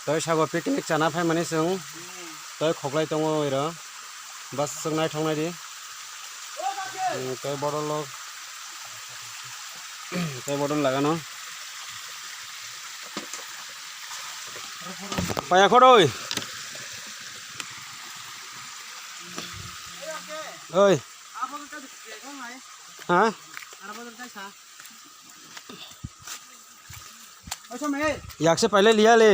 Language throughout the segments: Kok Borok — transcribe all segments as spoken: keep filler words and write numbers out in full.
Toi sago picnic chana phaimani chwng. Toi khoklai tongo iro. Bas chwng naithok naidi. Hmm, toi bodol rok. Toi bodol lagano. Paya khoroi. Oi. Ha? Yak se paile liya le.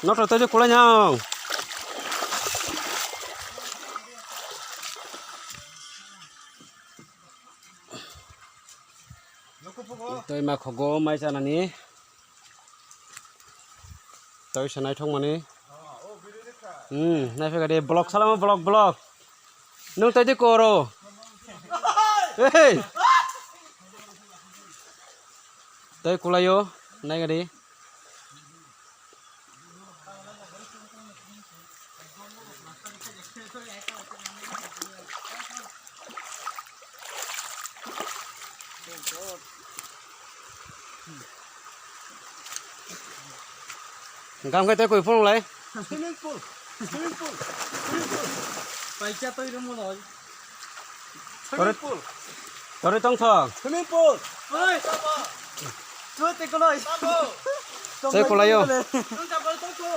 Nokra to je kulai nyang. Toi ma khogo mai chanani. Toi se naithok mani. Hmm, naiphaikha de vlog salamo vlog vlog. Nwng tai di koro. Hey. Toi kulaio naikha di. Gam khe tei koi phunuk lai. Swimming pool. Swimming pool. Swimming pool. Paisa toi rwmwnoi. Swimming pool. Toroi tongthok. Swimming pool. Oi. Twi tei koloi. Tei kolaio. Tong ta bol tong ko.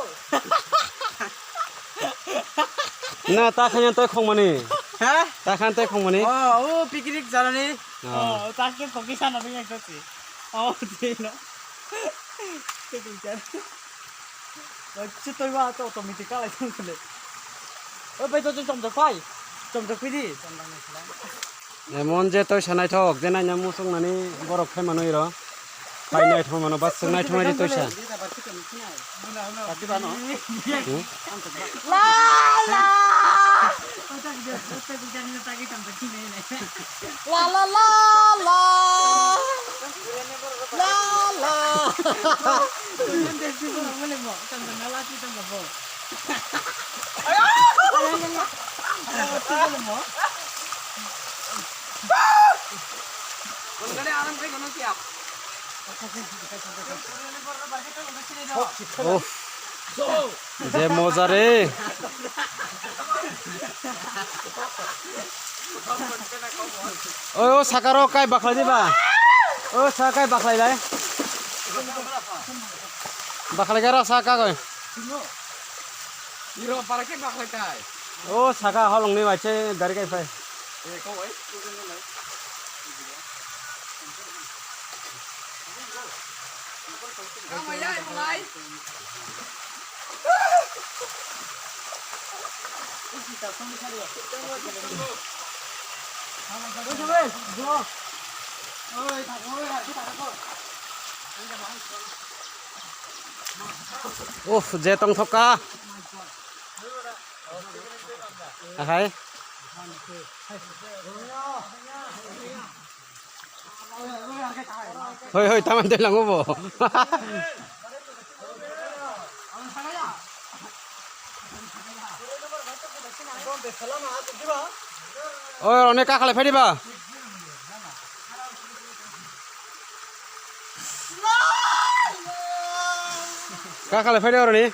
Na ta khanya toi khongmani. Ha? Ta khan toi khongmani. Oh, oh, picnic jarani. Oh. Oh, ta ke khongki sana bing ekta si. Oh, dino. Tei koi jar. Chwtwi ba to automatic kalai thang khle. O bai to chomjak pai. Chomjak pidi. Emon je toi sanaithok je naina muchung nani borok khai mano iro. Pai naithok mano bas naithok nai toi sa. La la. La la la la. La la. Uff. Je moja re. Oi, o saka ro kai bakhlai diba? O saka kai bakhlai lai. Bakhlai ga ro saka koi. Iro para ke bakhlai kai. O saka holong ni bai se gari kai phai. Uff, je tongthok ka. Ahai. Hoi, hoi, taman tei lango bo. Oi, one ka khalai phai diba? Ka khalai phai di oroni.